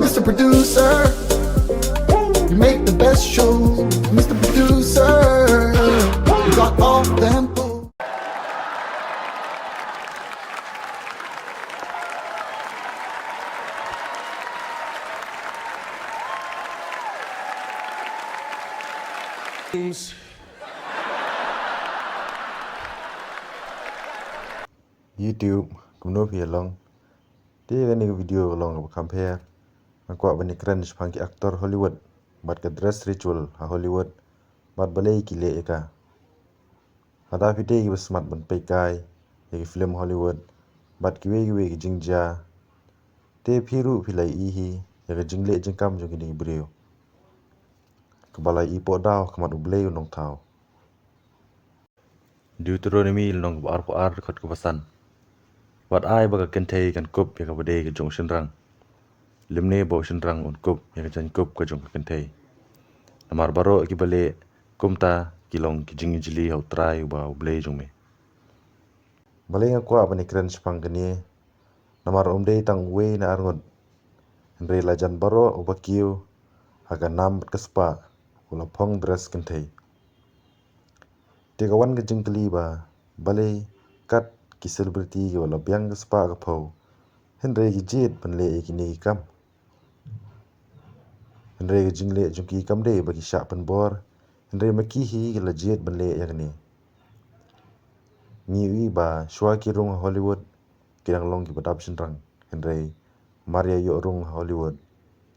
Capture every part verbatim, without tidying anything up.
Mister Producer, you make the best show. Mister Producer, you got all them pull. YouTube, kumno phi ïa long? Te kane ka video ka long kaba kham pher. Nga kwah ban ïakren shaphang ki actor Hollywood bad ka dress ritual ha Hollywood bad balei ki leh ïa ka. Lada phi dei kiba smat ban peit kai ïa ki film Hollywood bad kiwei kiwei ki jingjia, te phi ruh phi la ïohi ïa ka jingleh jingkam jong kine ki briew kaba la ïohi poh daw ha khmat U Blei U Nongthaw. Deuteronomi lynnong kaba arphew ar dkhot kaba san. Wat ai ba ka kynthei kan kup ïa kaba dei ka jong u shynrang, lymne ba u shynrang un kup ïa ka jaiñkup ka jong ka kynthei. Namar baroh kiba leh kumta ki long ki jingijli ha U Trai uba U Blei jong me. Balei nga kwah ban ïakren shaphang kane? Namar um dei tang uwei na arngut, hynrei la jan baroh uba kiew ha ka nam bad ka spah u la phong dress kynthei. Te ka wan ka jingkylli ba balei kat ki celebrity kiba la biang ka spah ka phew, hynrei ki jied ban leh ïa kine ki kam. Hynrei ka jingleh jong ki kam dei ba ki shah pynbor, hynrei ma ki hi ki la jied ban leh ïa kane. Ngi ïohi ba shuwa ki rung ha Hollywood ki dang long kiba dap shynrang, hynrei mar ïa ïoh rung ha Hollywood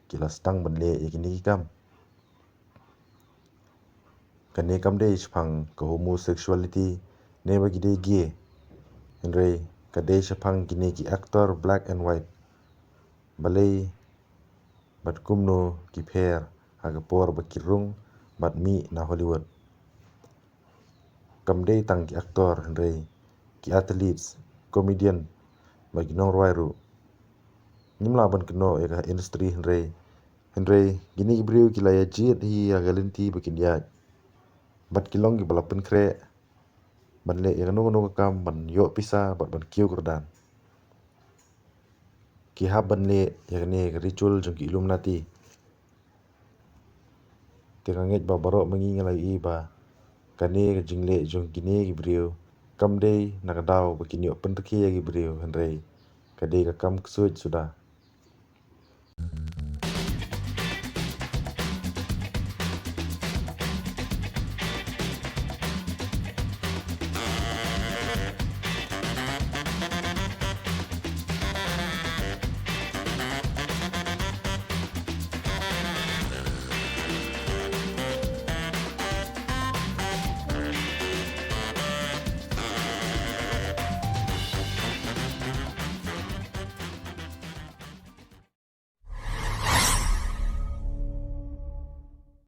ki la sdang ban leh ïa kine ki kam. Kane kam dei shaphang ka homosexuality ne ba ki dei gay, hynrei ka dei shaphang kine ki actor black and white. Balei bad kumno ki pher ha ka por ba ki rung bad mih na Hollywood? Kam dei tang ki actor hynrei ki athletes, comedian bad ki nongrwai ruh. Ngim lah ban kynnoh ïa ka industry hynrei, hynrei kine ki briew ki la ïa jied hi ha ka lynti ba kin ïaid. Bad ki long kiba la pynkhreh ban leh ïa kano kano ka kam ban ïoh pisa bad ban kiew kyrdan. Ki hap ban leh ïa kane ka ritual jong ki Illuminati. Te nga ngeit ba baroh ma ngi ngi la ïohi ba kane ka jingleh jong kine ki briew kam dei na ka daw ba kin ïoh pynrkhie ïa ki briew, hynrei ka dei ka kam ksuid suda.